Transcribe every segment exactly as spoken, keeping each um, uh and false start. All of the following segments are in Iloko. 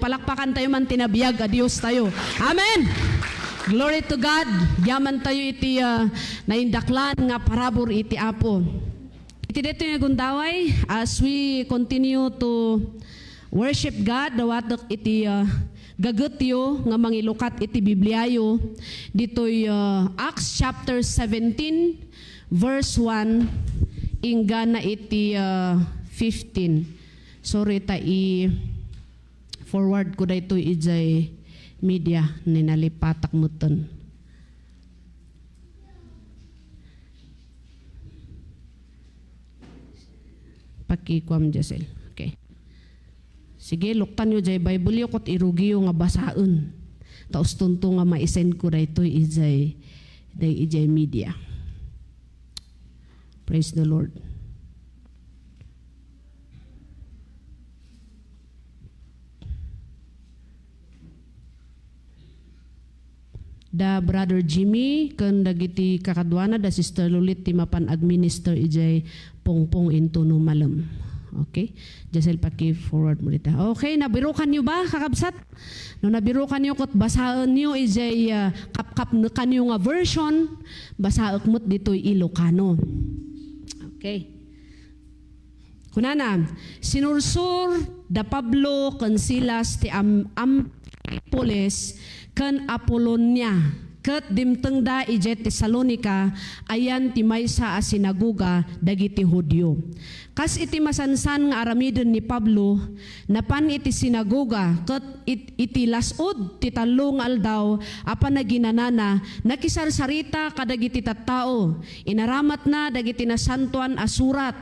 Palakpakan tayo man ti nabiag a Dios tayo. Amen! Glory to God! Yaman tayo iti, ah, naindaklan nga parabur iti Apo. Iti daytoy nga gundaway, as we continue to worship God, dawatek iti, ah, gagetyo nga mangilukat iti Bibliayo, ditoy, ah, Acts chapter seventeen, verse one, inggana iti, ah, fifteen. Sorry ta i- Forward ko daytoy idiay media, ni nalipatak metten. Pakikuam, Jessel. Okay. Sige, luktanyo jay Bible yo ket irugiyo nga basaen. Ta ustonto nga ma-send ko daytoy idiay, day idiay media. Praise the Lord. Da Brother Jimmy ken dagiti kakaduana, da Sister Lulit ti mapan agminister idiay pungpung intono malem. Okay? Jessel, paki-forward mo dita. Okay, nabirukanyo ba, kakabsat? No nabirukanyo, ket basaenyo idiay, ah, kapkapnekanyo nga version, basaek met ditoy Ilocano. Okay. Kunana, sinursor da Pablo ken Silas ti Am-, Amphipolis ken Apolonia, ket dimtengda idiay Tesalonica, ayan ti maysa a sinagoga dagiti Judio. Kas iti masansan nga aramiden ni Pablo, napan iti sinagoga, ket it-, iti las-ud ti tallo nga aldaw a panaginanana, nakisarsarita kadagiti tattao. Inaramatna dagiti nasantoan a surat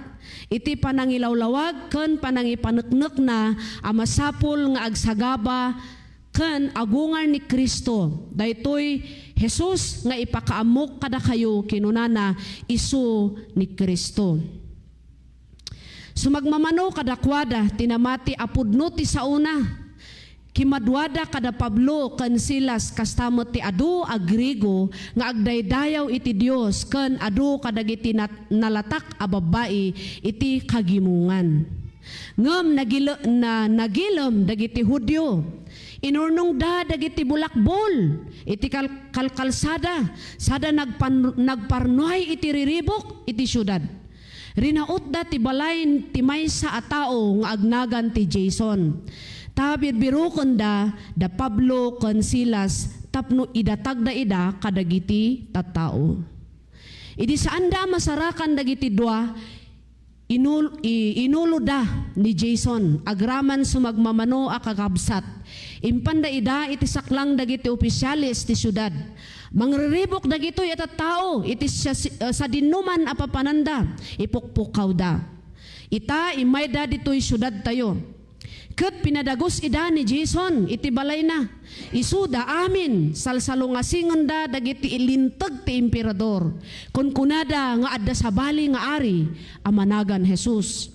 iti panangilawlawag ken panangipaneknekna a masapul nga agsagaba ken agungar ni Cristo. Daytoy Jesus nga ipakaammok kadakayo, kinunana, isu ni Cristo. Sumagmamano kadakuada ti namati a pudno ti saona. Kimaduada kada Pablo ken Silas, kasta met ti adu a Griego nga agdaydayaw iti Dios ken adu kadagiti nat-, nalatak a babbai iti kagimongan. Ngem nagile-, na-, nagilem dagiti Judio. Inurnongda dagiti bulakbol iti kal-, kalkalsada, sada nagpan-, nagparnuay iti riribuk iti siudad. Rinautda ti balay ti maysa a tao nga agnagan ti Jason. Ta birbirukenda da Pablo ken Silas tapno idatagda ida kadagiti tattao. Idi saanda a masarakan dagiti dua, inul-, i-, inuloda ni Jason agraman sumagmamano a kakabsat. Impanda ida iti saklang dagiti ofisiales ti siudad. Mangriribuk dagitoy a tattao iti sa-, eh, sadinoman a papananda, ipukpukawda. Ita, immayda ditoy siudadtayo. Ket pinadagus ida ni Jason iti balayna. Isuda amin, salsalungasingenda dagiti linteg ti emperador. Kunkunada nga adda sabali nga ari a managan Jesus.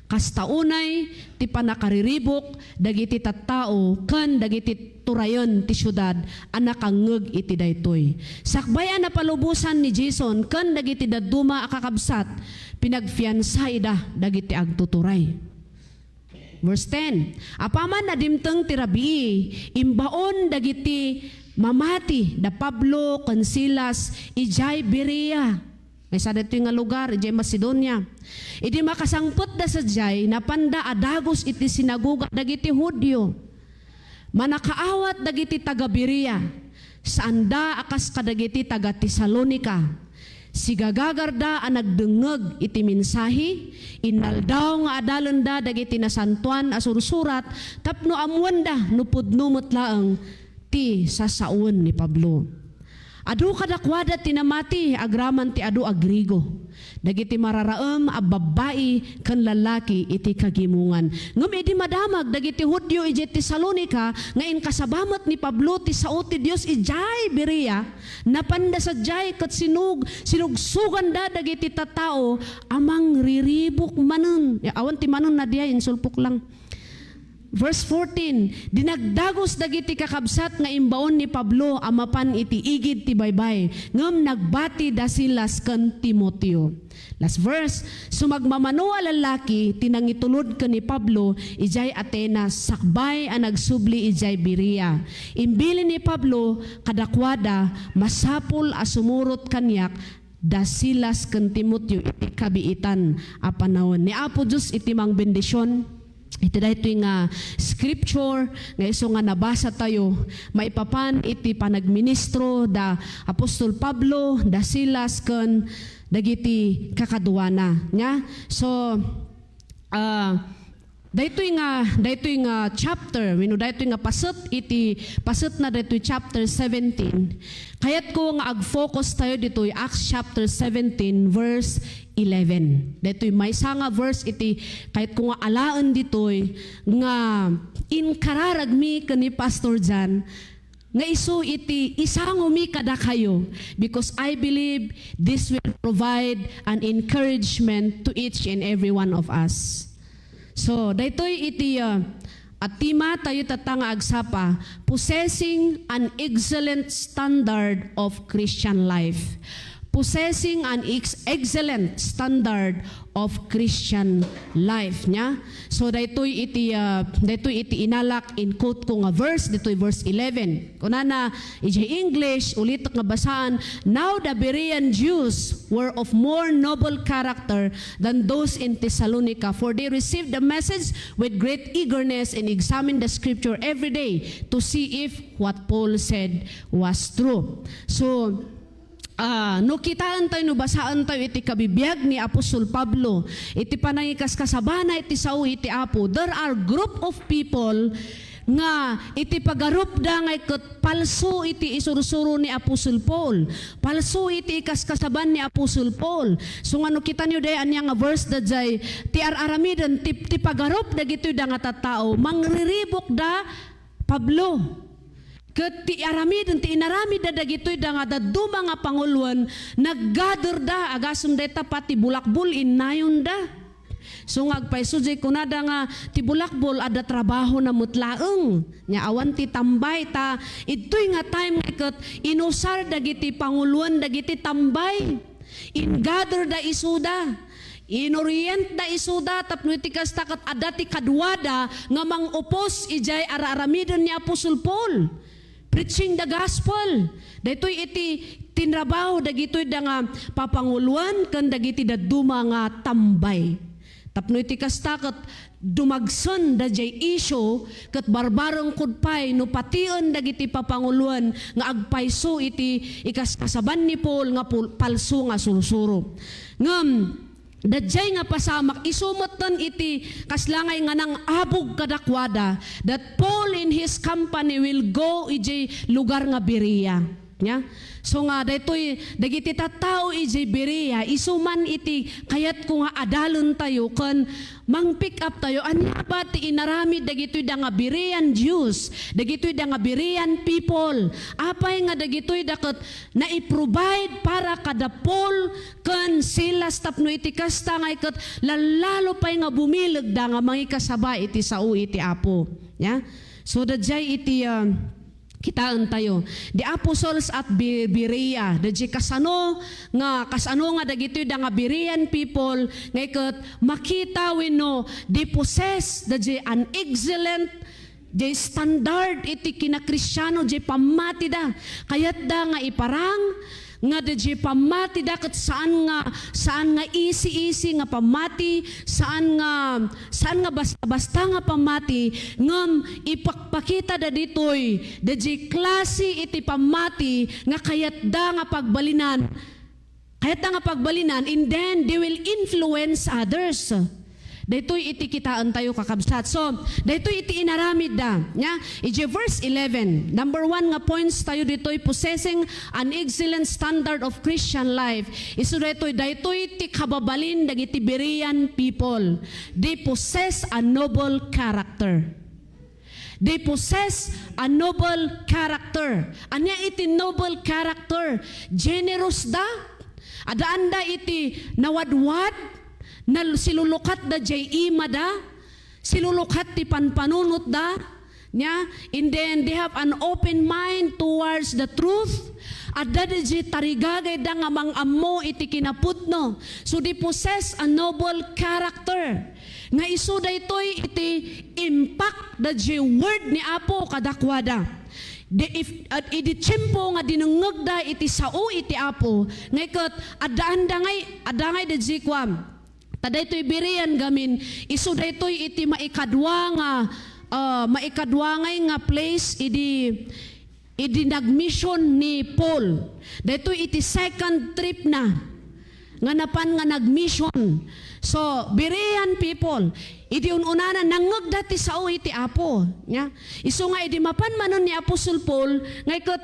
Kasta unay ti pannakariribuk dagiti tattao ken dagiti turayen ti siudad a nakangngeg iti daytoy. Sakbay a napalubosan ni Jason ken dagiti dadduma a kakabsat, pinagfiansa ida dagiti agtuturay. Verse ten, apaman a dimteng ti rabii, imbaon dagiti mamati da Pablo ken Silas idiay Berea. Maysa daytoy nga lugar, idiay Macedonia. Idi makasangpetda sadiay, napanda a dagus iti sinagoga dagiti Judio. Manakaawat dagiti taga-Berea, saanda a kas kadagiti taga-Tesalonica. Sigagagarda a nagdengngeg iti mensahe, innaldaw nga adalenda dagiti nasantoan a sursurat tapno ammoenda no pudno met laeng ti sasaoen ni Pablo. Adu kadakuada ti namati agraman ti adu a Griego, dagiti mararaem a babbai ken lallaki iti kagimongan. Ngem idi madamag dagiti Judio idiay Tesalonica nga inkasaba met ni Pablo ti sao ti Dios idiay Berea, napanda sadiay ket sinug-, sinugsoganda dagiti tattao a mangriribuk manen. Ya, awan ti manen na diay, insulpok lang. Verse fourteen, dinagdagus dagiti kakabsat nga imbaon ni Pablo a mapan iti igid ti baybay, ngem nagbati da Silas ken Timoteo. Last verse, sumagmamano a lallaki ti nangitulod ken ni Pablo idiay Atenas sakbay a nagsubli idiay Berea. Imbilin ni Pablo kadakuada, masapul a sumurot kaniak da Silas ken Timoteo iti kabiitan a panawen. Ni Apo Dios iti mangbendision iti daytoy nga scripture nga isu nga nabasa tayo maipapan iti panagministro da Apostol Pablo, da Silas ken dagiti kakaduana. Nya? So, ah, daytoy nga, daytoy nga chapter, wenno daytoy nga paset iti, pasetna daytoy chapter seventeen, kayatko nga ag-focus tayo ditoy Acts chapter seventeen, verse eleven. Daytoy maysa nga verse iti kayatko nga alaen ditoy nga inkararagmi ken ni Pastor Jan nga isu iti isangomi kadakayo, because I believe this will provide an encouragement to each and every one of us. So, daytoy iti, uh, a tema tayo tatta nga agsapa, possessing an excellent standard of Christian life. Possessing an ex-, excellent standard of Christian life, nya? So, daytoy iti, uh, daytoy iti inalak in quote ko nga verse, ditoy verse eleven. Kunana, iti English, ulitek nga basaan, "Now the Berean Jews were of more noble character than those in Thessalonica, for they received the message with great eagerness and examined the scripture every day to see if what Paul said was true." So, ah, no kitaentayo, no basaentayo iti kabibiag ni Apostol Pablo, iti panangikaskasabana iti sao iti Apo, there are group of people nga iti pagarupda ngay ket palso iti isursuro ni Apostol Paul, palso iti ikaskasaban ni Apostol Paul. So nga no kitaniyo day ania nga verse daydiay, ti ar-aramiden ti, ti pagarup dagitoy da nga tattao, mangriribukda Pablo. Ket ti aramiden, ti inaramidda dagitoy da nga dadduma nga panguloen, naggaderda, agasem dayta pati bulakbol, innayonda. So nga agpayso jay kunada nga ti bulakbol adda trabahona met laeng. Nya awan ti tambay, ta idtoy nga time nga ket inusar dagiti panguloen dagiti tambay. Ingatedda isuda, inorientda isuda, tapno iti kasta ket adda ti kaduada nga mangupos idiay ar-aramiden ni Apostol Paul. Preaching the gospel. Daytoy iti tinrabaho dagitoy da nga papanguloen ken dagiti dadduma nga tambay. Tapno iti kasta ket dumagsen da jay issue ket barbarengkod pay no patien dagiti papanguloen nga agpayso iti ikaskasaban ni Paul nga pul-, palso nga sursuro. Ngem dayjay nga pasamak, isu metten iti kasla nga nangabug kadakuada, that Paul and his company will go idiay lugar nga Berea. Nya? So nga, daytoy, dagiti tattao idiay Berea, isu man iti kayatko nga adalentayo ken mang-pick up tayo, ania ba ti inaramid dagitoy da nga Berean Jews, dagitoy da nga Berean people? Apay nga dagitoy da ket nai-provide para kada Paul ken Silas tapno iti kasta nga iket lallalo pay nga bumilegda nga mangikasaba iti sao iti Apo. Ya? So, dayjay iti, ah, kitaentayo. The apostles at Be-, Berea, dayjay kasano nga, kasano nga dagitoy da nga Berean people nga iket makita wenno they possess dayjay an excellent jay standard iti kinakristiano, jay pammatida. Kayatda nga iparang nga dayjay pammatida ket saan nga, saan nga isi-isi nga pammati, saan nga, saan nga basta-basta nga pammati, ngem ipakpakitada ditoy dayjay klase iti pammati nga kayatda nga pagbalinan. Kayatda nga pagbalinan, and then they will influence others. Daytoy iti kitaentayo, kakabsat. So, daytoy iti inaramidda. Nya, iti verse eleven, number one nga points tayo ditoy, possessing an excellent standard of Christian life. Isu daytoy, daytoy ti kababalin dagiti Berean people. They possess a noble character. They possess a noble character. Ania iti noble character? Generous da. Addaanda iti nawadwad, nal-, silulukatda jay imada. Silulukat ti panpanunotda, nya, and then they have an open mind towards the truth. Adda daydiay tarigagayda nga mang-ammo iti kinapudno. So they possess a noble character. Nga isu daytoy iti impact daydiay word ni Apo kadakuada. Di, if, at idi tiempo nga dinengngegda iti sao iti Apo, ngay ket addaanda ngay, adda ngay daydiay kuan. Ta daytoy birian gamin, isu daytoy iti maikadua nga, ah, maikadua ngay nga place idi, idi nagmission ni Paul. Daytoy iti second trip na nga napan nga nagmission. So, Berean people, idi un-unana, nangngegda ti sao iti Apo. Nya? Isu nga idi mapan manen ni Apostle Paul, ngay ket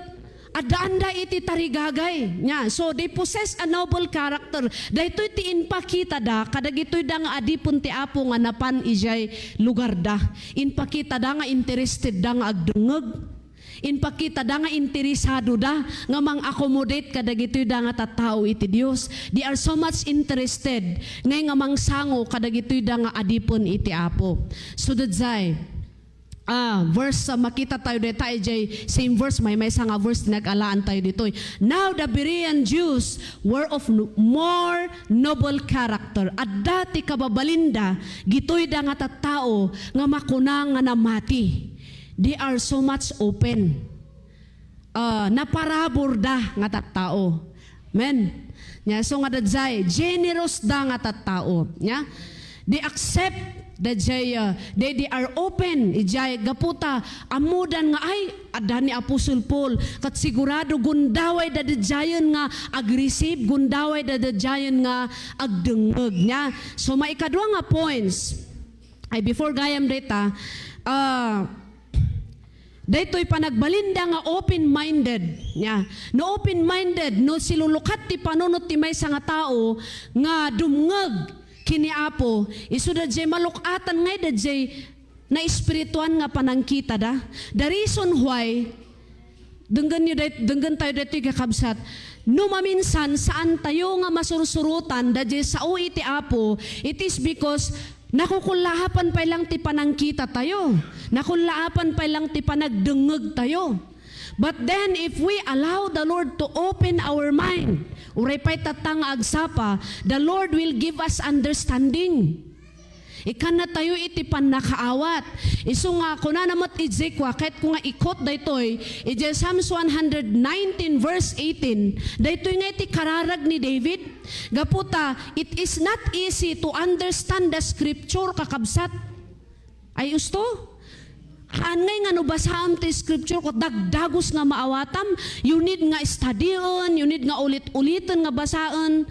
addaanda iti tarigagay. Nya? So, they possess a noble character. Daytoy ti impakitada kadagitoyda nga adipen ti Apo nga napan idiay lugarda. Impakitada nga interestedda nga agdengngeg. Impakitada nga interesadoda nga mang-accommodate kadagitoyda nga tattao iti Dios. They are so much interested ngay nga mangsango kadagitoyda nga adipen iti Apo. So, daydiay, ah, verse, ah, makita tayo dayta idiay same verse, maymaysa nga verse ti nag-alaan tayo ditoy. Now the Berean Jews were of no-, more noble character. Adda ti kababalinda, gitoyda nga tattao nga makuna nga namati. They are so much open. Ah, naparaburda nga tattao. Amen. Nya, so nga daydiay, generous da nga tattao. Nya, they accept daydiay, ah, they, they are open. Idiay, gapu ta, ammodan nga, ay, adda ni Apostle Paul. Kat sigurado, gundaway da daydiayen nga ag-receive, gundaway da daydiayen nga agdengngeg. Nya, so maikadua nga points, ay, before gayam dayta, ah, daytoy panagbalinda nga open-minded. Nya, no open-minded, no silulukat ti panunot ti maysa nga tao nga dumngeg ken ni Apo, isu daydiay maluk-atan ngay daydiay naespirituan nga panangkitada. The reason why, denggenyo day-, denggen tayo daytoy, kakabsat. No maminsan, saan tayo nga masursurotan daydiay sao iti Apo, it is because nakukullaapan pay lang ti panangkita tayo. Nakullaapan pay lang ti panagdengngeg tayo. But then, if we allow the Lord to open our mind, uray pay tatta nga agsapa, the Lord will give us understanding. Ikkanna tayo iti pannakaawat. Isu nga, kunana met idiay kua, ket ko nga ikot daytoy, idiay Psalms one hundred nineteen verse eighteen, daytoy nga iti kararag ni David. Gapu ta, it is not easy to understand the scripture, kakabsat. Ay, usto? Haan ngay nga no basaam ti scripture, ket dagdagus nga maawatam, you need nga studion, you need nga ulit-uliten nga basaen.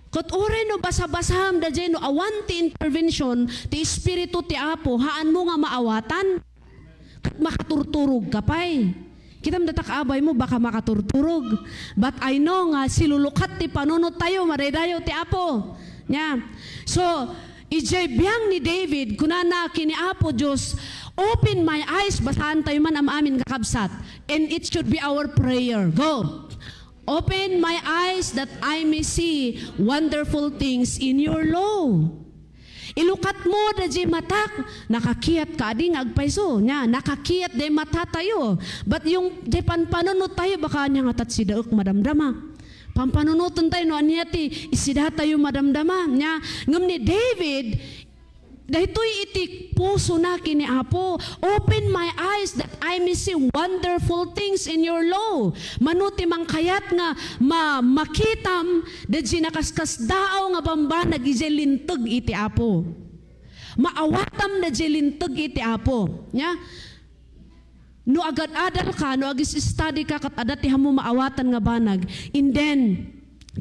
Ket uray no basa-basaam daydiay, no awan ti intervention ti Espiritu ti Apo, haanmo nga maawatan. Ket makaturturog ka pay. Kitam, datak abaymo, baka makaturturog. But I know nga silulukat ti panunot tayo, madaydayaw ti Apo. Nya. So, idiay biang ni David, kunana ken ni Apo Dios, "Open my eyes," basaan tayo man am-amin, kakabsat. And it should be our prayer. Go. "Open my eyes that I may see wonderful things in your law." Ilukatmo daydiay matak, nakakkiat ka adi nga agpayso, nya, nakakkiat daydiay matatayo. But yung daydiay panpanunot tayo, baka ania nga tat sidaek madamdama. Panpanunoten tayo no ania ti isidatayo madamdama, nya. Ngem ni David, daytoy iti pusona ken ni Apo, "Open my eyes that I may see wonderful things in your law." Mano ti mangkayat nga ma-, makitam daydiay nakaskasdaaw nga bambanag idiay linteg iti Apo. Maawatam daydiay linteg iti Apo. Nya? No agad-adal ka, no agis-study ka, ket adda ti ammo maawatan nga banag, and then,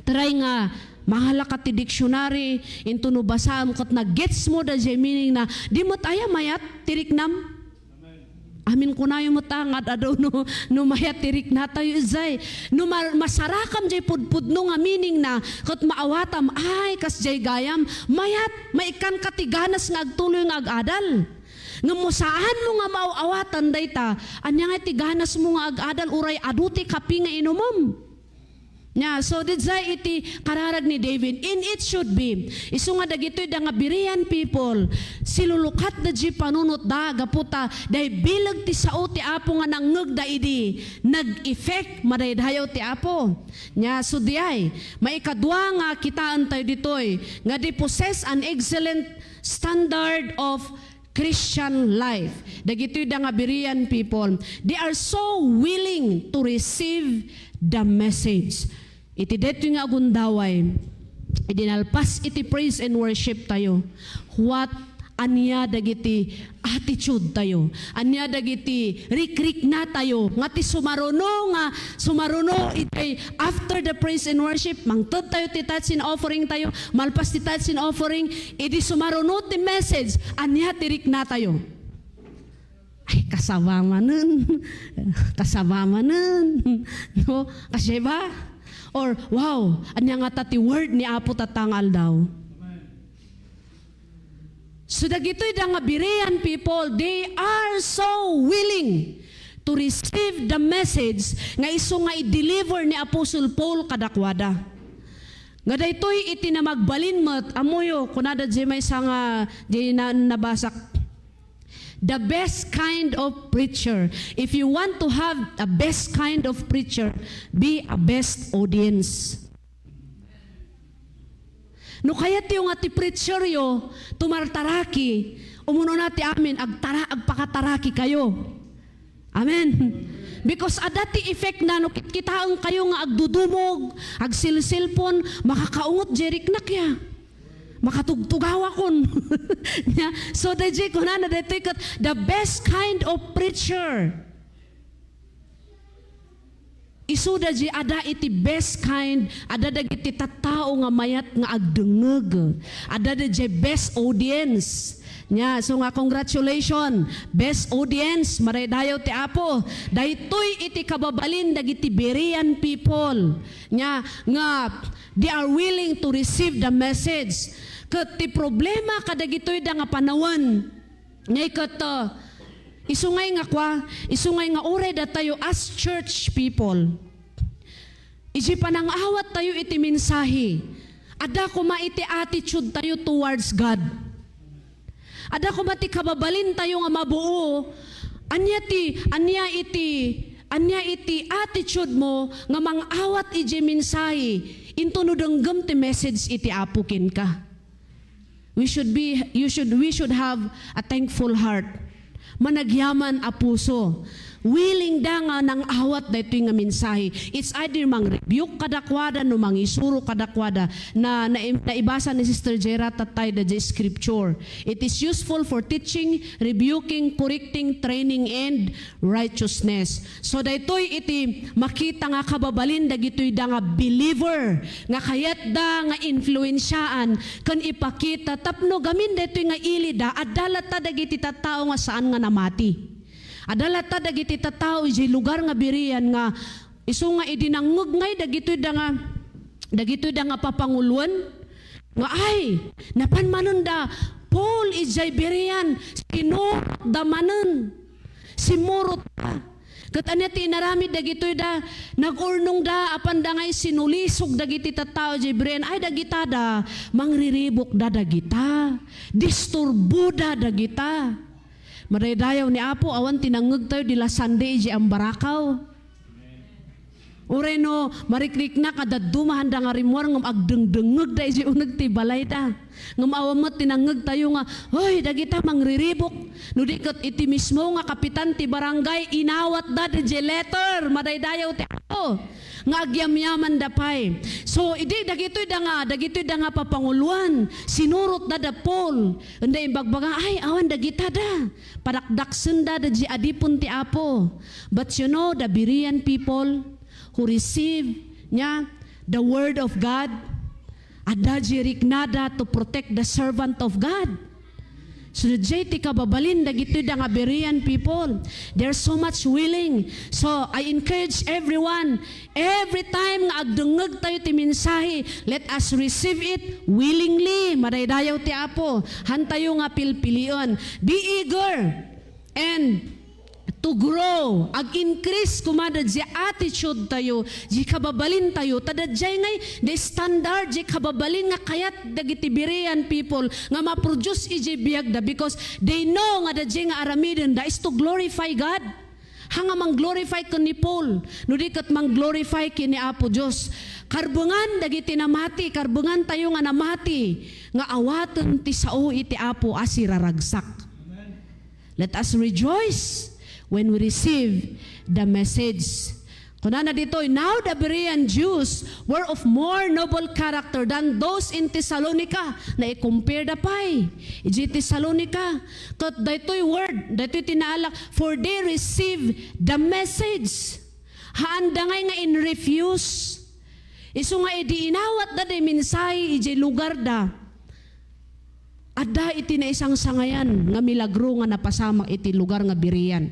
try nga mangalaka ti dictionary, into no basaam, ket nagets mo daydiay meaning na, di met aya mayat ti riknam? Amin kunayo met a, nga ad-adu no, no mayat ti riknatayo idiay. No ma-, masarakam diay pudpudno nga meaning na, ket maawatam, ay, kasdiay gayam, mayat, maikkanka ti ganas nga agtuloy nga ag-adal. Ngem mo saanmo nga maaw-awatan dayta, ania ngay ti ganasmo nga ag-adal uray adu ti kape nga inumem? Nya, so, diay iti kararag ni David, and it should be. Isu nga dagitoy da nga Berean people, silulukat da di panunot da, gapu ta, day bileg ti sao ti Apo nga nangngeg da idi, nag-effect, madaydayaw ti Apo. Nya, so diay, maikadua nga kitaan tayo ditoy, nga they possess an excellent standard of Christian life. Dagitoy da nga Berean people, they are so willing to receive the message. Iti daytoy nga agundaway, idi nalpas iti praise and worship tayo, what, ania dagiti attitude tayo? Ania dagiti rikrikna tayo? Nga ti sumaruno nga, sumaruno iti after the praise and worship, mangted tayo ti tithes and offering tayo, malpas ti tithes and offering, idi sumaruno ti message, ania ti rikna tayo? Ay, kasaba manen. Kasaba manen. No? Kasi ba? Or, wow, ania ngata ti word ni Apo tatta nga aldaw? So, dagitoy da nga Berean people, they are so willing to receive the message nga isu nga i-deliver ni Apostle Paul kadakuada. Nga daytoy iti namagbalin met, ammoyo, kunada di maysa nga di na, nabasak, the best kind of preacher. If you want to have a best kind of preacher, be a best audience. No kayatyo nga ti preacheryo tumartaraki, umunona ti amin, agtara-, agpakataraki kayo. Amen. Because adda ti effect na no kitkitaen kayo nga agdudumog, agsilsilpon, makakaungot jay riknak ya. Makatugtugawakon. Nya, so, dayjay kunana, daytoy ket the best kind of preacher. Isuda di ada iti best kind, ada dagiti tattao nga mayat nga agdengngeg. Ada dayjay best audience. Nya, so nga, congratulations, best audience, madaydayaw ti Apo. Daytoy iti kababalin dagiti Berean people. Nya, nga they are willing to receive the message. Ket ti problema kadagitoy da nga panawen, ngay ket, uh, isu ngay nga kua, isu ngay nga uray datayo as church people, iti panangawat tayo iti mensahe, adda koma iti attitude tayo towards God. Adda koma ti kababalin tayo nga mabuo. Ania ti, ania iti, ania iti attitude mo nga mangawat iti mensahe, into no denggem ti message iti Apo kenka? We should be, you should, we should have a thankful heart. Managyaman a puso. Willing da nga nangawat daytoy nga mensahe. It's either mang-rebuke kadakuada, no mangisuro kadakuada. Na, na, naibasa ni Sister Jera tattay da di scripture. It is useful for teaching, rebuking, correcting, training, and righteousness. So, daytoy iti makita nga kababalin dagitoy da nga believer nga kayatda nga influensiaan ken ipakita tapno gamin daytoy nga ilida, adda latta dagiti tattao nga saan nga namati. Adda latta dagiti tattao idiay lugar nga Berean nga isu nga idi nangngeg ngay dagitoy da nga, dagitoy da nga papanguloen, nga, ay, napan manen da Paul idiay Berean, sinurot da manen. Simurot da. Ket ania ti inaramid dagitoy da? Nagurnong da, apan da ngay sinulisog dagiti tattao idiay Berean. Ay, dagita da, mangriribuk da dagita. Disturbo da dagita. Madaydayaw ni Apo, awan ti nangngeg tayo di la Sunday idiay Ambarakaw. Uray no, marikriknak a dadduma handa nga rimmuar ngem agdengdengngeg da iti uneg ti balayda. Ngem awan met ti nangngeg tayo nga, "Hoy, dagita mangriribuk." No di ket iti mismo nga kapitan ti barangay, inawat da di letter, madaydayaw ti Apo, nga agyamyaman da pay. So, idi dagitoy da nga, dagitoy da nga papanguloan, sinurot da da Paul. Unda imbagbaga, ay, awan dagita da. Padakdaksen da di adipen ti Apo. But you know, the Berean people, who receive, nya, the word of God, adda di riknada to protect the servant of God. So, diay ti kababalin dagitoy da nga Berean people. They're so much willing. So, I encourage everyone, every time nga agdengngeg tayo ti mensahe, let us receive it willingly. Madaydayaw ti Apo. Hantayo nga pilpilion. Be eager and to grow, ag-increase koma da diay attitude tayo, diay kababalin tayo, ta da diay ngay, the standard, diay kababalin nga kayat dagiti Berean people nga ma-produce idiay biagda, because they know nga da diay nga aramiden da is to glorify God. Ha nga mang-glorify ken ni Paul, no di ket mang-glorify ken ni Apo Dios. Karbengan dagiti namati, karbengan tayo nga namati, nga awaten ti sao iti Apo a siraragsak. Let us rejoice when we receive the message. Kunana ditoy, "Now the Berean Jews were of more noble character than those in Thessalonica." Nai-compare da pay idiay Thessalonica. Ket daytoy word, daytoy ti naalak, "For they receive the message." Haanda ngay nga in-refuse. Isu nga idi inawatda day mensahe idiay lugarda, adda iti naisangsangayan nga milagro nga napasamak iti lugar nga Berean.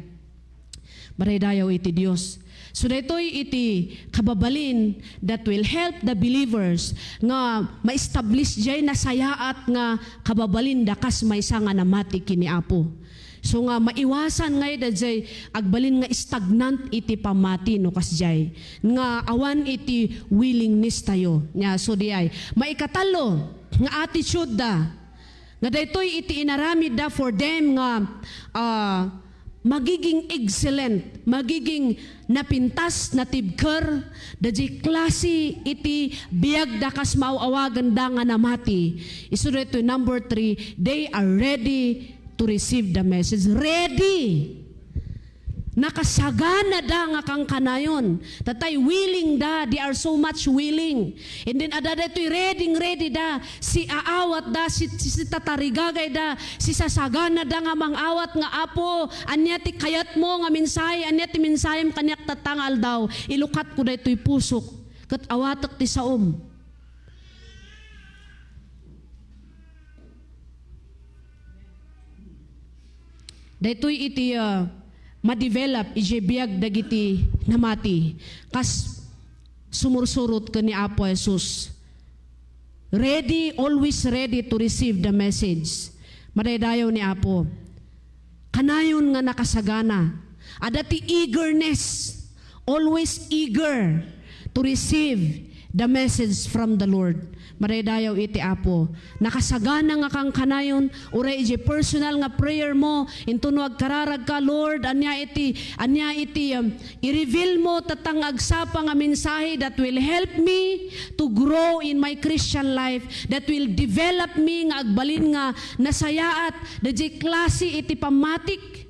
Madaydayaw iti Dios. So, daytoy iti kababalin that will help the believers nga ma-establish diay nasayaat nga kababalinda kas maysa nga namati ken ni Apo. So nga maiwasan ngay daydiay agbalin nga stagnant iti pammati no kasdiay, nga awan iti willingness tayo. Nya, so diay. Maikatallo nga attitude da, nga daytoy iti inaramid da for them nga, ah, magiging excellent, magiging napintas, natibker, daydiay klase iti biag da kas maaw-awagan da nga namati. Isu daytoy number three, they are ready to receive the message. Ready! Nakasagana da nga kankanayon. Tatay, willing da. They are so much willing. And then, adda daytoy ready, ready da. Si aawat da, si, si, si tatarigagay da, si sasagana da nga mang-awat nga, "Apo, ania ti kayatmo nga mensahe? Ania ti mensahemo kaniak tatta nga aldaw? Ilukat ko daytoy pusok. Ket awatek ti saom." Daytoy iti, ah, ma-develop idiay biag dagiti namati kas sumursurot ken ni Apo Jesus. Ready, always ready to receive the message. Madaydayaw ni Apo. Kanayon nga nakasagana. Adda ti eagerness. Always eager to receive the message from the Lord. Madaydayaw iti Apo. Nakasagana nga kankanayon, uray idiay personal nga prayer mo, intono agkararag ka, "Lord, ania iti, ania iti, um, i-reveal mo tatta nga agsapa nga mensahe that will help me to grow in my Christian life, that will develop me nga agbalin nga nasayaat, daydiay klase iti pammatik."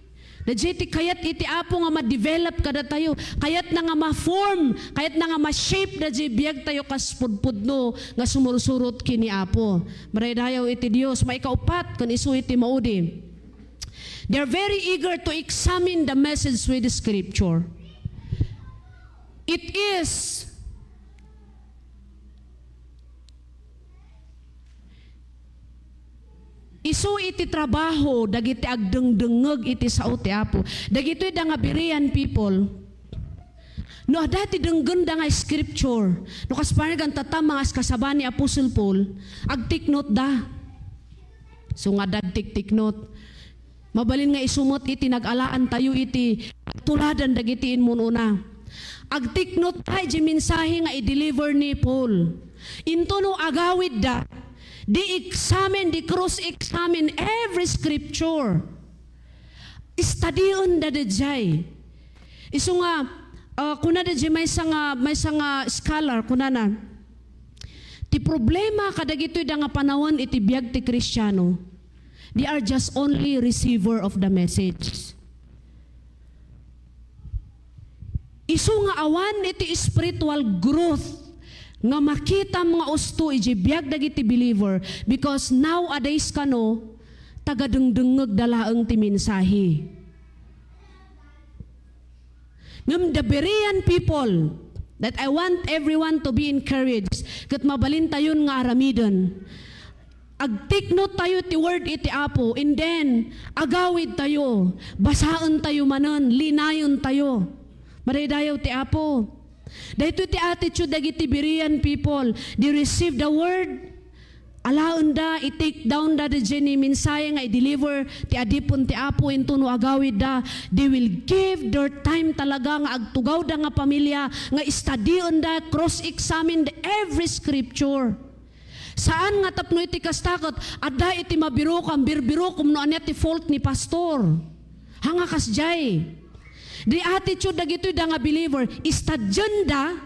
Daydiay ti kayat iti Apo nga ma-develop kadatayo. Kayatna nga ma-form, kayatna nga ma-shape daydiay biagtayo kas pudpudno nga sumursurot ken ni Apo. Madaydayaw iti Dios, maikaupat, ken isu iti maudi. They are very eager to examine the message with the scripture. It is Isu iti trabaho dagiti agdengdengngeg iti sao ti Apo. Dagitoy da nga Berean people, no adda ti denggenda nga scripture, no kas panagan tatta, mga askasaba ni Apostle Paul, agtiknot da. So nga dagtiktiknot. Mabalin nga isu met iti nag-alaan tayo iti tuladan dagiti immun-una. Agtiknot ta iti mensahe nga i-deliver ni Paul. Intono agawidda, di examine, di cross-examine every scripture. Studyenda daydiay. Isu nga, ah, kuna daydiay maysa nga, maysa nga scholar, kunana, ti problema kadagitoy da nga panawen iti biag ti Kristiano, they are just only receiver of the message. Isu nga awan iti spiritual growth nga makitam nga usto iti biag dagiti believer, because nowadays kano, tagadengdengngegda laeng ti mensahe. Ngem the Berean people that I want everyone to be encouraged, ket mabalintayon nga aramiden. Agtiknottayo ti word iti Apo, and then, agawidtayo, basaentayo manen, linayentayo. Madaydayaw ti Apo. Daytoy ti attitude dagiti Berean people. They receive the word, alaenda, i-take down da daydiay ni mensahe nga i-deliver ti adipen ti Apo intono agawidda, they will give their time talaga nga agtugawda nga pamilya, nga studienda, cross-examine every scripture. Saan nga tapno iti kasta ket adda iti mabirokam, birbirokom no ania ti fault ni pastor. Haan nga kasdiay. The attitude dagitoy da nga believer, istadienda,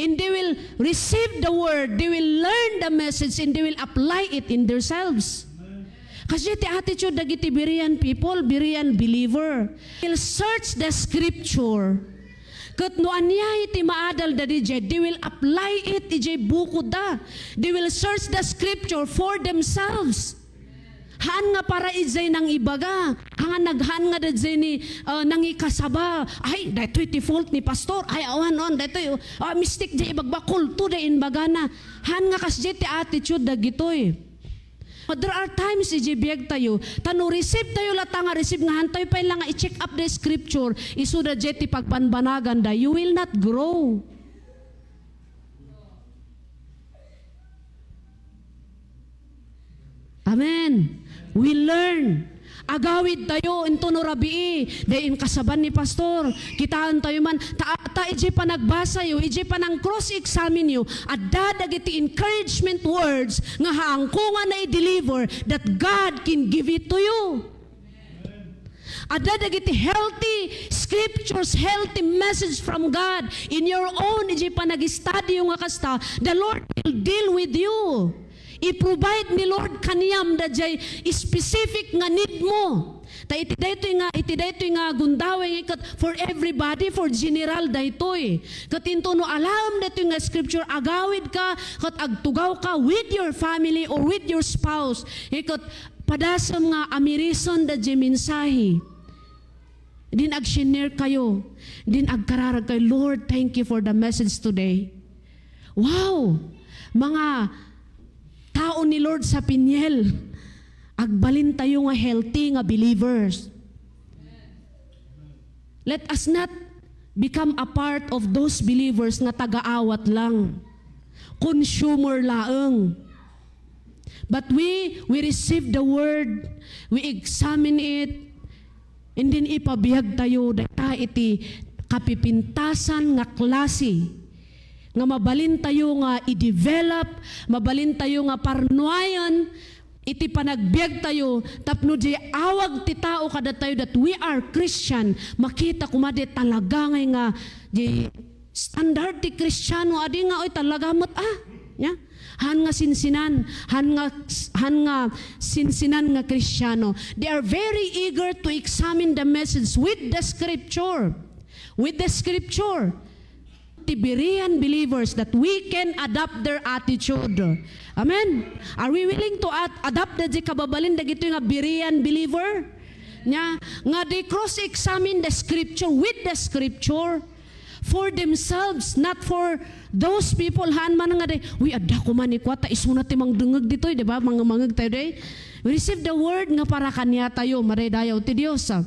and they will receive the word, they will learn the message, and they will apply it in themselves. Kasdiay ti attitude dagiti Berean people, Berean believer. They will search the scripture. Ket no ania iti maadal dadidiay, they will apply it idiay bukodda. They will search the scripture for themselves. Haan nga para idiay nangibaga. Haan nga, haan nga daydiay ni, ah, nangikasaba. Ay, daytoy ti fault ni pastor. Ay, awan, awan, daytoy, ah, mistake diay ibagbaga, kulto diay imbagana. Haan nga kasdiay ti attitude dagitoy. But there are times idiay biagtayo, ta no receive tayo latta nga receive nga haantayo pay la nga i-check up the scripture, isuda diay ti pagbanbanaganda, you will not grow. Amen. We learn. Agawid tayo, intono rabii, dayta inkasaba ni pastor. Kitaentayo man, ta, ta idiay panagbasayo, idiay panang cross-examine yo, adda dagiti encouragement words nga haanko nga nai-deliver, that God can give it to you. Adda dagiti healthy scriptures, healthy message from God. In your own, idiay panag-study yo nga kasta, the Lord will deal with you. I-provide ni Lord kaniam daydiay specific nga need mo. Ta iti daytoy nga, iti daytoy nga gundaway nga ket for everybody, for general daytoy. Ket intono alaem daytoy nga scripture, agawid ka, ket agtugaw ka with your family or with your spouse. Ket padasem nga amirisen daydiay mensahe. Din ag-share kayo. Din agkararag kayo, "Lord, thank you for the message today." Wow! Mga tao ni Lord sa Peniel, agbalin tayo nga healthy nga believers. Let us not become a part of those believers nga taga-awat lang, consumer laeng. But we, we receive the word, we examine it, and then ipabiag tayo dayta iti kapipintasan nga klase nga mabalin tayo nga i-develop, mabalin tayo nga parnuayan iti panagbiag tayo tapno di awag ti tao kadatayo that we are Christian, makita koma di talaga ngay nga di standard ti Kristiano, adi nga, oy, talaga met, ah. Nya? Han nga sinsinan, han nga, han nga sinsinan nga Kristiano. They are very eager to examine the message with the scripture. With the scripture. The Berean believers that we can adapt their attitude. Amen? Are we willing to ad- adapt the kababalin dagitoy nga Berean believer? Nya, nga they cross-examine the scripture with the scripture. For themselves, not for those people. Haan man nga di, "Uy, adda koma ni kuwa, ta isuna ti mangdengngeg ditoy," di ba? Mangmangngeg tayo di. We receive the word nga para kaniatayo, madaydayaw ti Dios, ah.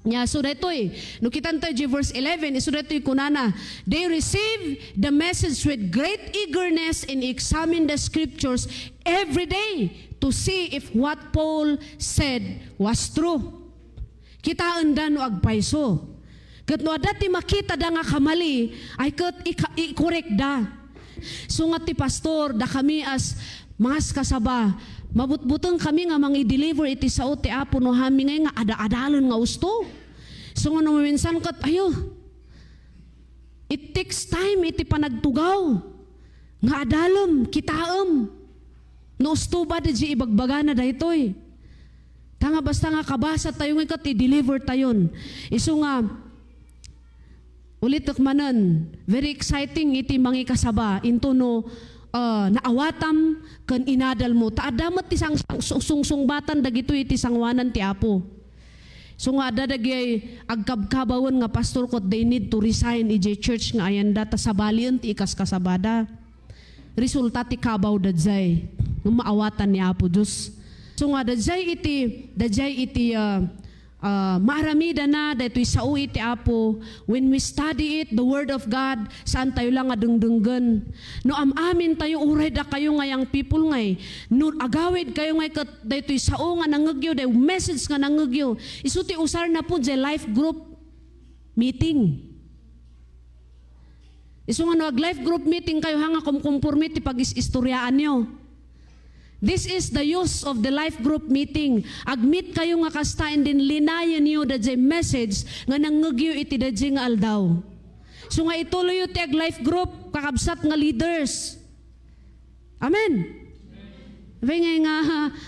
Nya, so daytoy, no kitan tayo di verse eleven, isu daytoy kunana, "They receive the message with great eagerness and examine the scriptures every day to see if what Paul said was true." Kitaenda no agpayso. Ket no adda ti makitada nga kamali, ay ket ika-, ikorekda. Isu nga ti pastor, dakami as mga kasaba, mabutbuteng kami nga mangi-deliver iti sao ti Apo no hami ngay nga ada-adalen nga usto. Isu nga no maminsan ket, ayo, it takes time iti panagtugaw nga adalem, kitaem. No usto ba di ibagbagana daytoy? Ta nga basta nga kabasa tayo nga ket i-deliver tayon. Isu nga, ulitek manen, very exciting iti mangikasaba, into no, ah, naawatam ken inadal mo. Ta adda met ti sang-, sung-, sungsungbatan dagitoy iti sangoanan ti Apo. Isu nga adda dagiti agkabkabawen nga pastor ket they need to resign idiay church nga ayanda ta sabalien ti ikaskasabada. Resulta ti kabaw daydiay nga maawatan ni Apo Dios. Isu nga daydiay iti, daydiay iti, ah, ah, maaramidana daytoy sao iti Apo. When we study it, the Word of God, saan tayo lang nga dengdenggen. No am-amin tayo, uray dakayo nga young people ngay, no agawid kayo ngay ket daytoy sao nga nangngegyo, day message nga nangngegyo, isu ti usarna pud jay life group meeting. Isu nga no ag-life group meeting kayo, ha, nga kumkumporme ti pag-is-istoryaanyo. This is the use of the life group meeting. Ag-meet kayo nga kasta, and then linayenyo dayjay message nga nangngegyo iti dayjay nga aldaw. So nga ituloyyo ti ag-life group, kakabsat nga leaders. Amen. Apay ngay nga,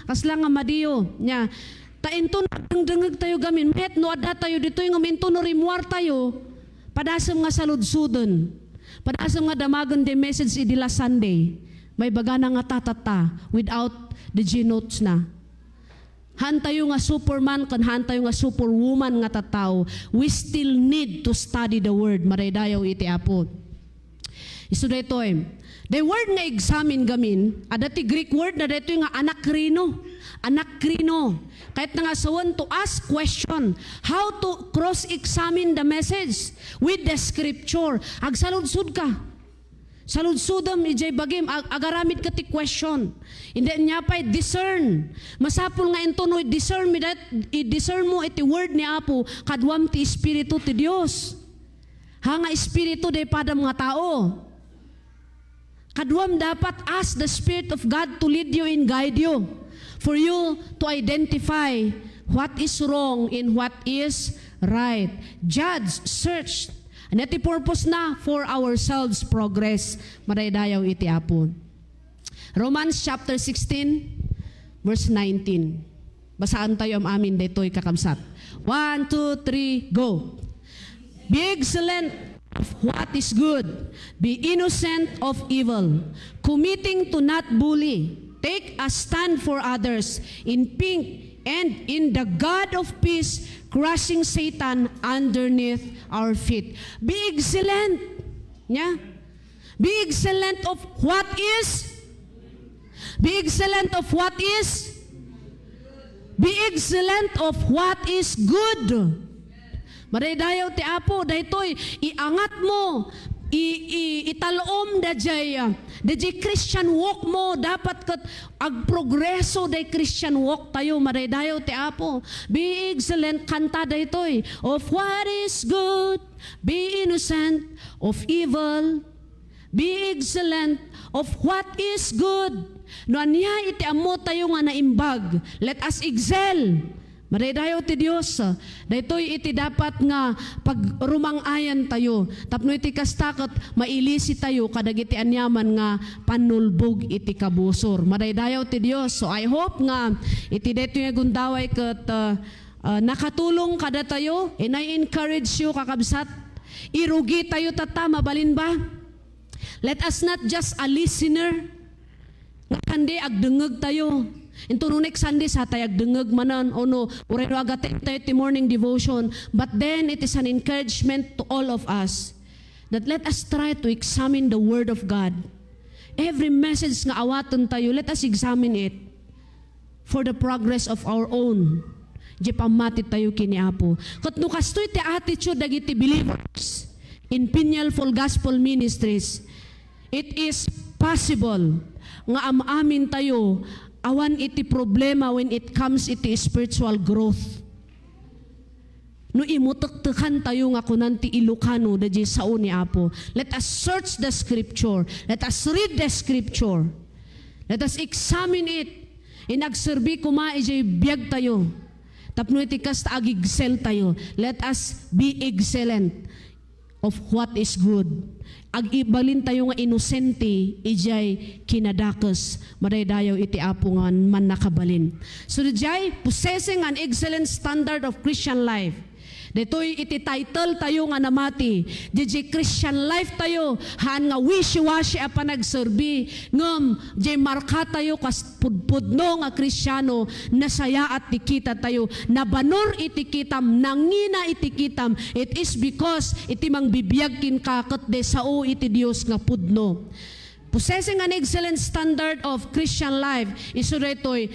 kasla nga madiyo. Nya, ta inton agdengdengeg tayo gamin, met no adda tayo ditoy, ngem inton no rimmuar tayo, padasem nga saludsoden. Padasem nga damagen the message idi last Sunday. Maibagana nga tatatta without the G notes na. Haan tayo nga superman ken haan tayo nga superwoman nga tattao. We still need to study the word. Madaydayaw iti Apo. Isu daytoy. The word nga examine gamin, adda ti Greek word na daytoy nga anakrino. Anakrino. Kayatna nga sawen to ask question. How to cross-examine the message with the scripture. Agsaludsod ka. Saludsodem ijay bagim, ag-, agaramid ka ti question. Indi ania pay, discern. Masapul nga inton no i-discern mi dat-, i-discern mo iti word ni Apo, kaduam ti Espiritu ti Dios. Ha nga Espiritu, di padam nga tao. Kaduam dapat, ask the Spirit of God to lead you and guide you, for you to identify what is wrong and what is right. Judge, search. Ania ti purpose na? For our souls' progress. Madaydayaw iti Apo. Romans chapter sixteen, verse nineteen. Basaan tayo am-amin daytoy, kakabsat. One, two, three, go. Be excellent of what is good. Be innocent of evil. Committing to not bully. Take a stand for others in pink and in the God of peace, crushing Satan underneath our feet. Be excellent. Nia? Be excellent of what is. Be excellent of what is. Be excellent of what is good. Madaydayaw ti Apo, daytoy, iangat mo, i-, i-, ital-om dayjay, ah, dayjay Christian walk mo, dapat ket agprogreso day Christian walk tayo, madaydayaw ti Apo. Be excellent, kanta daytoy, of what is good, be innocent of evil, be excellent of what is good. No ania iti ammo tayo nga naimbag, let us excel. Madaydayaw ti Dios. Daytoy iti dapat nga pagrumang-ayan tayo. Tapno iti kasta ket mailisi tayo kadagiti aniaman nga pannulbog iti kabusor. Madaydayaw ti Dios. So, I hope nga iti daytoy nga gundaway ket, uh, uh, nakatulong kadatayo. And I encourage you, kakabsat, irugi tayo tatta, mabalin ba? Let us not just a listener. Nga Sunday, agdengngeg tayo. Inton no next Sunday, sa tayo agdengngeg manen, o no, uray no agattend tayo ti morning devotion. But then, it is an encouragement to all of us that let us try to examine the Word of God. Every message nga awaten tayo, let us examine it for the progress of our own. Di pammati tayo ken ni Apo. Ket no kastoy ti attitude dagiti believers in Peñaful Full Gospel Ministries, it is possible nga am-amin tayo awan iti problema when it comes iti spiritual growth. No imutektekan tayo nga kunan ti Ilocano dayjay sao ni Apo, let us search the scripture. Let us read the scripture. Let us examine it. In agserbi koma ijay biag tayo. Tapno iti kasta ag-excel tayo. Let us be excellent of what is good. Agibalin tayo nga inosente ijay kinadakes. Madaydayaw iti Apo nga mannakabalin. So, dijay, possessing an excellent standard of Christian life. Ditoy iti title tayo nga namati. Dijay Christian life tayo, haan nga wishy-washy a panagserbi. Ngem, dijay marka tayo kas pudpudno nga Kristiano, nasayaat ti kita tayo, nabanor iti kitam, nangina iti kitam. It is because iti mangbibiag kenka ket di sao iti Dios nga pudno. Possessing an excellent standard of Christian life, isu daytoy,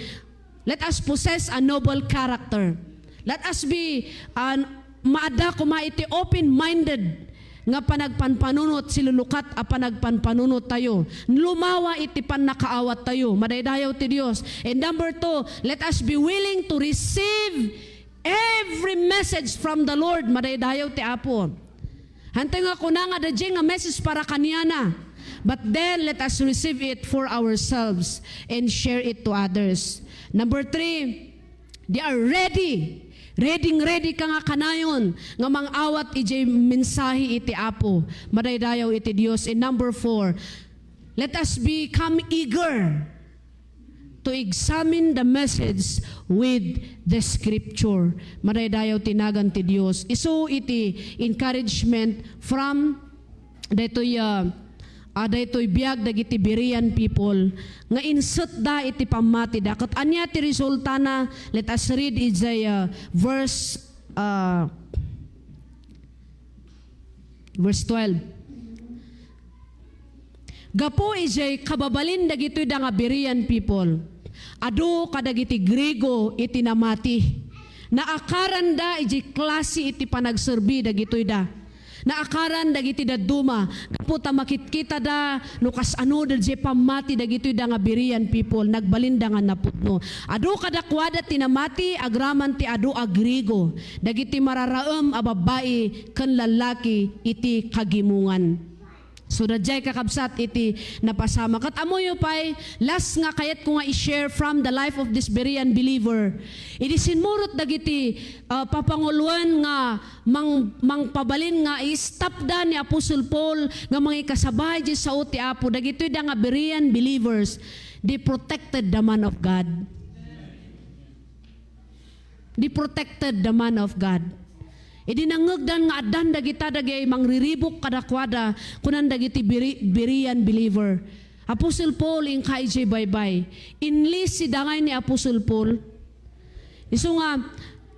let us possess a noble character. Let us be, uh, maadda koma iti open-minded nga panagpanpanunot, silulukat a panagpanpanunot tayo. Lumawa iti pannakaawat tayo. Madaydayaw ti Dios. And number two, let us be willing to receive every message from the Lord. Madaydayaw ti Apo. Hantay nga kuna nga da nga message para kaniana. But then, let us receive it for ourselves and share it to others. Number three, they are ready. Ready, ready ka nga kanayon nga mangawat ijay mensahe iti Apo. Madaydayaw iti Dios. And number four, let us become eager to examine the message with the scripture. Madaydayaw ti nagan ti Dios. Isu iti encouragement from daytoy, ah, ah, daytoy biag dagiti Berean people nga insetda iti pammatida. Ket ania ti resultana? Let us read ijay, ah, verse, ah, verse twelve. Gapu ijay kababalin dagitoy da nga Berean people, adu kadagiti Griego iti namati. Naakaranda ijay klase iti panagserbi dagitoy da. Naakaran dagiti dadduma gapu ta makitkitada no kasano dayjay pammati dagitoy da nga Berean people, nagbalinda nga napudno. Adu kadakuada ti namati agraman ti adu a Griego, dagiti mararaem a babbai ken lallaki iti kagimongan. So, dayjay kakabsat iti napasamak. Ket ammoyo pay, last nga kayatko nga i-share from the life of this Berean believer. Idi simmurot dagiti, ah, papanguloen nga mang-, mangpabalin nga i-stopda ni Apostle Paul nga mangikasaba iti sao ti Apo, dagitoy da nga Berean believers, they protected the man of God. They protected the man of God. Idi nangngegdan nga addan dagita dagiti mangriribuk kadakuada, kunan dagiti Bere-, Berean believer, "Apostle Paul, inka idiay baybay." Inlisi da ngay ni Apostle Paul. Isu nga,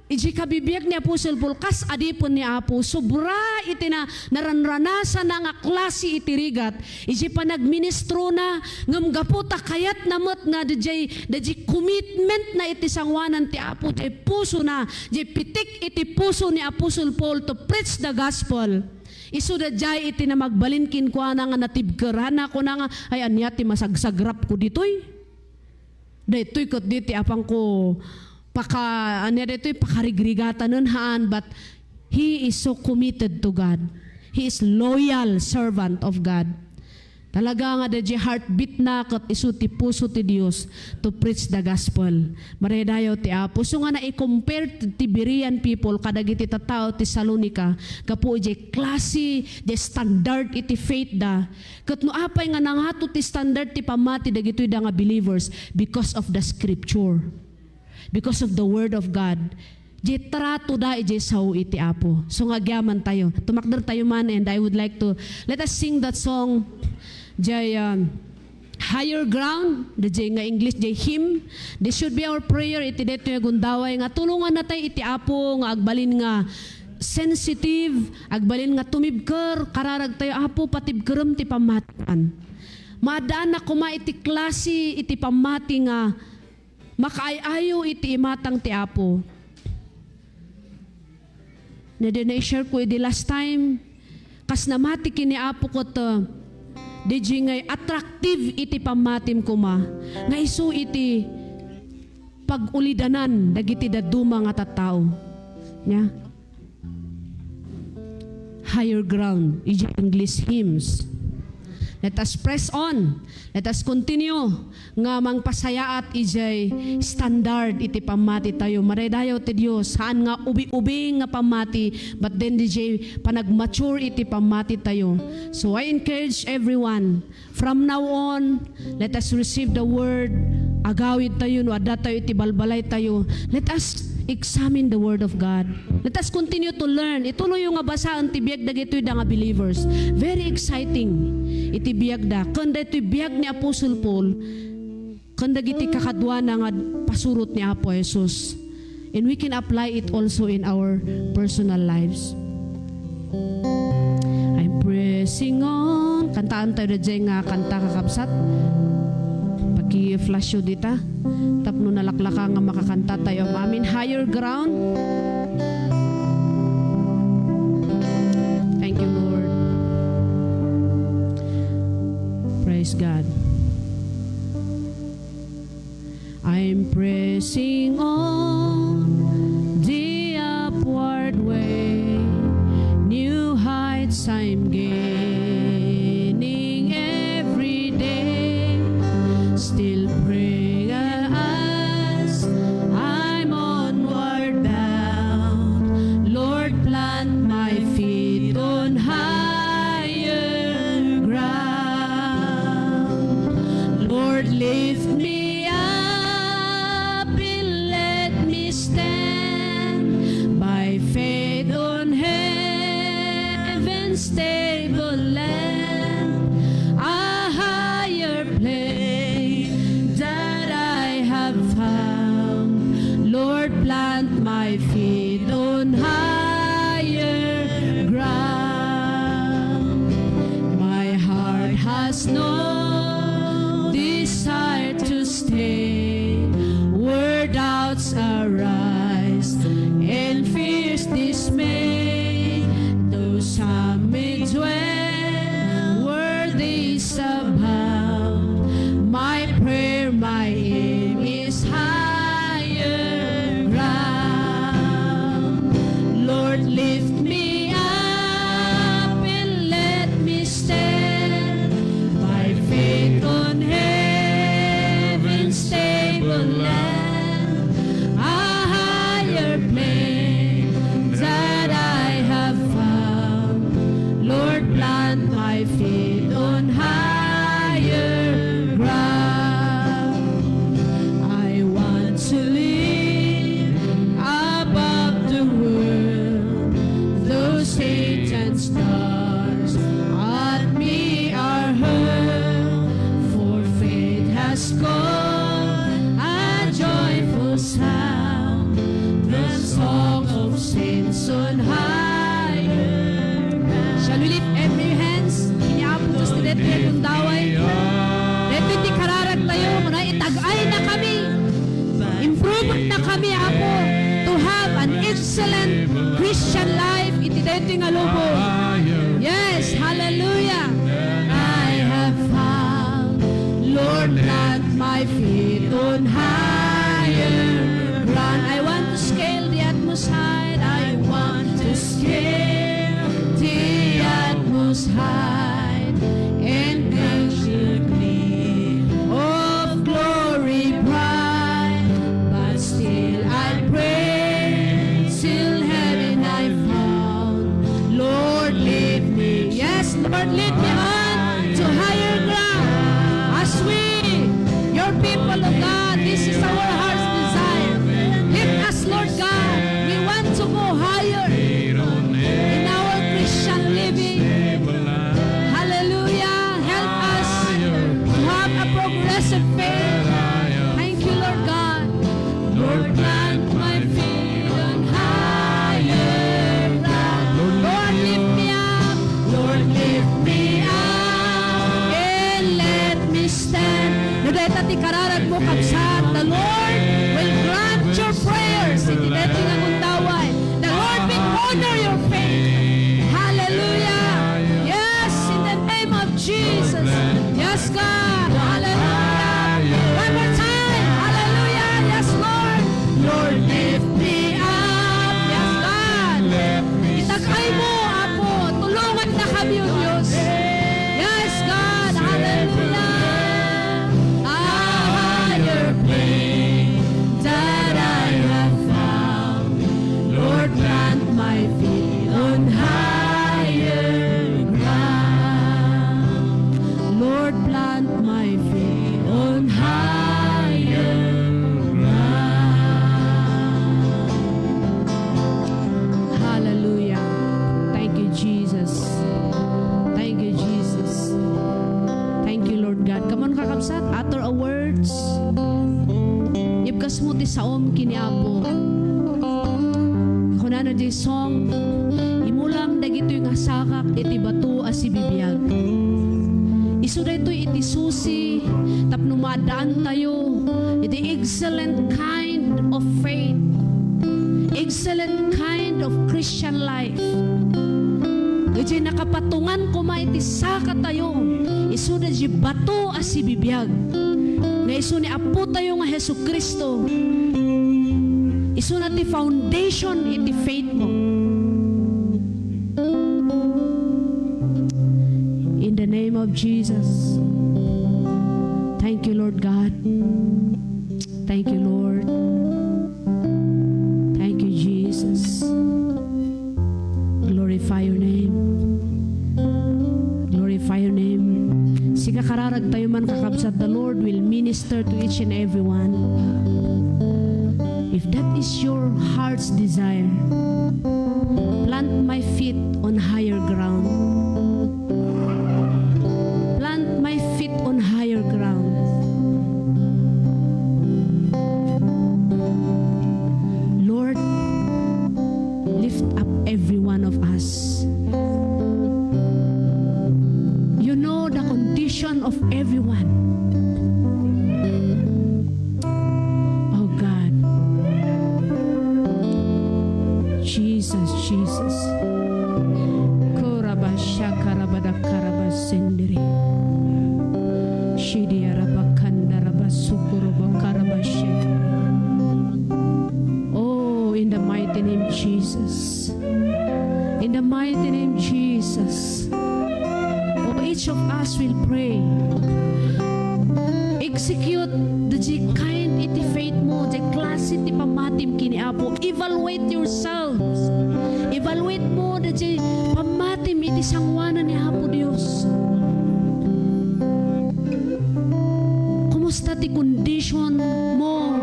idiay kabibiag ni Apostle Paul, kas adipen ni Apo, sobra iti na-, naranranasana nga klase iti rigat, idiay panagministrona, ngem gapu ta kayatna met nga dayjay, dayjay commitmentna iti sangoanan ti Apo, diay pusona, diay pitik iti puso ni Apostle Paul to preach the gospel. Isu dayjay iti namagbalin kenkuana nga natibker. Hana kuna nga, "Ay, ania ti masagsagrapko ditoy? Daytoy ket di ti apangko paka-, ania daytoy, pakarigrigatanen," haan, but he is so committed to God. He is loyal servant of God. Talaga nga dayjay heartbeat na ket isu ti puso ti Dios to preach the gospel. Madaydayaw ti Apo. So nga nai-compare ti Berean people kadagiti tattao ti Tesalonica gapu idiay klase, diay standard iti faith da. Ket no apay nga nangato ti standard ti pammati dagitoy da nga believers? Because of the scripture. Because of the word of God. Diay trato da idiay sao iti Apo. So nga agyaman tayo. Tumakder tayo man, and I would like to, let us sing that song. Diay, um, Higher Ground, diay nga English, diay hymn. This should be our prayer iti daytoy nga gundaway nga tulonganna tayo iti Apo nga agbalin nga sensitive, agbalin nga tumibker, kararag tayo, "Apo, patibkerem ti pammatian." Maaddaanna koma iti klase iti pammati nga makaay-ayo iti imatang ti Apo. Nga diay na-share ko idi last time, kas namati ken ni Apo ket, uh, diay ngay attractive iti pammatim koma, nga isu iti pag-ulidanan dagiti dadduma nga tattao. Nia? Higher Ground, idiay English hymns. Let us press on. Let us continue nga mangpasayaat idiay standard iti pammati tayo. Madaydayaw ti Dios, haan nga ubi-ubing nga pammati, but then diay panagmature iti pammati tayo. So I encourage everyone, from now on, let us receive the word. Agawid tayo, no adda tayo iti balbalay tayo, let us examine the word of God. Let us continue to learn. Ituloy yo nga basaen ti biag dagitoy da nga believers. Very exciting iti biag da. Ken daytoy biag ni Apostle Paul, ken dagiti kakaduana nga pasurot ni Apo Jesus. And we can apply it also in our personal lives. I'm pressing on. Kantaan tayo da dyan nga kanta, kakabsat. Pag i-flash yo dita. Tapno nalaklaka nga makakanta tayo. Amen. Higher ground. Thank you, Lord. Praise God. I'm pressing on the upward way. New heights I'm gaining every day. Still praying as I'm onward bound. Lord, plant my feet on higher ground. Lord, lift me up and let me stand by faith on heaven's table land, a higher place that I have found. Lord, plant my feet on higher ground. My heart has no desire to stay where doubts arise and fears dismay. Though some may dwell where they abound, my prayer, my aim is higher ground. Lord, lift me up and let me stand by faith on heaven's table land, a higher plane that I have found. Lord, plant my feet on higher ground. I want to live above the world, though Satan's darts at me are hurled. For faith has called a joyful sound, the song of saints on higher ground. Shall we lift every hands? Kini Apo Dios ti daytoy nga gundaway. Daytoy ti kararag tayo, nga itag-ay na kami. Improve na kami, Apo, to have an excellent Christian life iti daytoy nga lubong. Yes, hallelujah. I have found, Lord, plant my feet on higher ground. I want to scale the utmost height. I want to scale the utmost height and catch the gleam of glory bright. But still I pray till heaven I found. Lord, lift me. Yes, Lord, lift me on to higher ground. As we, your people of God, this is our heart's desire. Lift us, Lord God. We want to go higher in our Christian living. Hallelujah. Help us to have a progressive faith. Thank you, Lord God. Lord, plant my feet on higher ground. Lord, lift me up. Lord, lift me up. And let me stand. No dayta ti kararag mo, kabsat, the Lord will grant your prayers. Iti daytoy nga gundaway, the Lord will honor your faith. Hallelujah. Yes, in the name of Jesus. Yes, God. Hallelujah. One more time. Hallelujah. Yes, Lord. Lord, lift me up. Yes, God. Itag-ay mo, Apo. Tulungan na kami, O Dios. Yes, God. Hallelujah. A higher plane that I have found. Lord, plant my feet on higher ground. Lord, plant my feet on higher ground. Hallelujah. Thank you, Jesus. Thank you, Jesus. Thank you, Lord God. Come on, kakabsat. Utter a words. Ibkas mo ti saom kini Apo. Kunana di song, imulam dagitoy nga sakak iti bato a sibibiag. Isu daytoy iti susi tapno maaddaantayo iti excellent kind of faith, excellent kind of Christian life. Idiay nakapatungan koma iti sakatayo, isu daydiay bato a sibibiag, nga isu ni Apotayo nga Jesu-Cristo. Isuna ti foundation iti faith mo. In the name of Jesus. Thank you, Lord God. Thank you, Lord. Thank you, Jesus. Glorify your name. Glorify your name. Sika kararagtayo man, kakabsat, the Lord will minister to each and every one. If that is your heart's desire, plant my feet on higher ground. Plant my feet on higher ground. Lord, lift up every one of us. You know the condition of everyone. Oh God. Jesus, Jesus. Korabashakarabadakarabasendere. Shidiarabakandarabasukurubakarabashendere. Oh, in the mighty name, Jesus. In the mighty name, Jesus. Oh, each of us will pray. Execute the kind iti faith mo, the klase ti pammatim ken ni Apo. Evaluate yourselves. Evaluate mo the pammatim iti sanguanan ni Apo Dios. Kumusta ti condition mo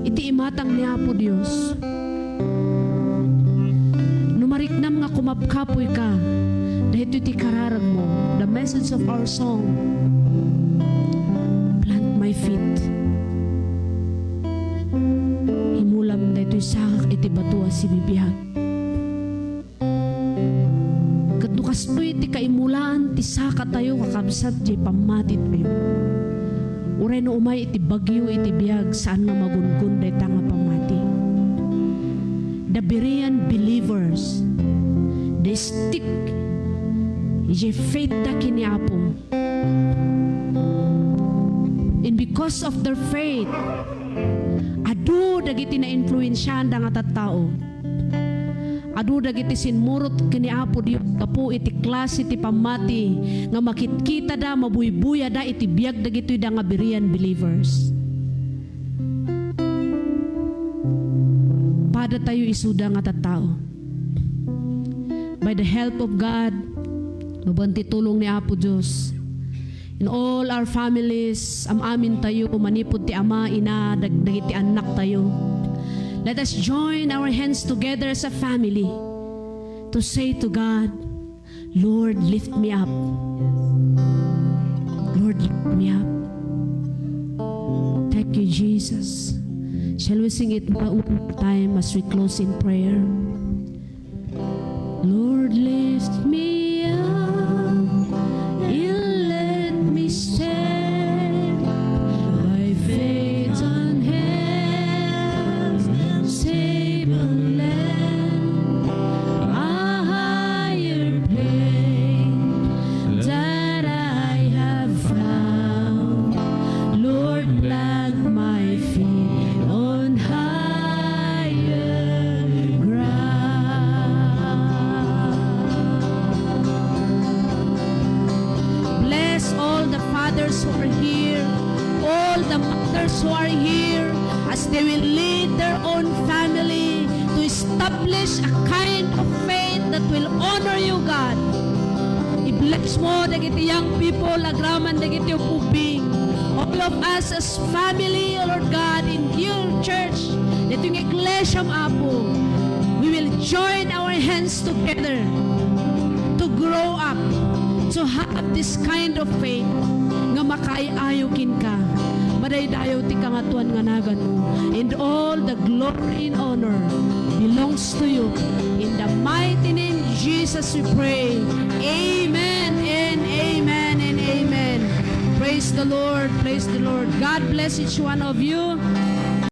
iti imatang ni Apo Dios? No mariknam nga kumapkapoy ka, daytoy ti kararag mo, the message of our song, plant my feet. Imulam daytoy sakak iti bato a sibibiag. Ket no kastoy ti kaimulaan ti sakatayo, kakabsat, diay pammatitayo, uray no umay iti bagyo iti biag, saan nga magunggon dayta nga pammati. The Berean believers, they stick iti faith da ken ni Apo. And because of their faith, adu dagiti nainfluensiaanda nga tattao. Adu dagiti simmurot ken ni Apo Dios gapu iti klase ti pammati nga makitkitada, mabuybuyada iti biag dagitoyda nga Berean believers. Padatayo isuda nga tattao. By the help of God, mabaen ti tulong ni Apo Dios, in all our families, am-amintayo manipud ti ama, ina, dag-, dagiti annaktayo. Let us join our hands together as a family to say to God, "Lord, lift me up. Lord, lift me up." Thank you, Jesus. Shall we sing it one more time as we close in prayer? Lord, lift me up and let me stand by faith unheld and stable land, a higher plane that I have found. Lord, plant my feet on higher ground. Bless all the fathers who are here, all the mothers who are here, as they will lead their own family to establish a kind of faith that will honor you, God. I-bless mo dagiti young people agraman dagiti ubing. All of us as family, O Lord God, in your church, ditoy nga iglesia, Apo, we will join our hands together to grow up, to have this kind of faith nga makaay-ayo kenka. Madaydayaw ti kangatoan nga naganmo, and all the glory and honor belongs to you. In the mighty name of Jesus we pray. Amen and amen. the Lord. Praise the Lord. God bless each one of you.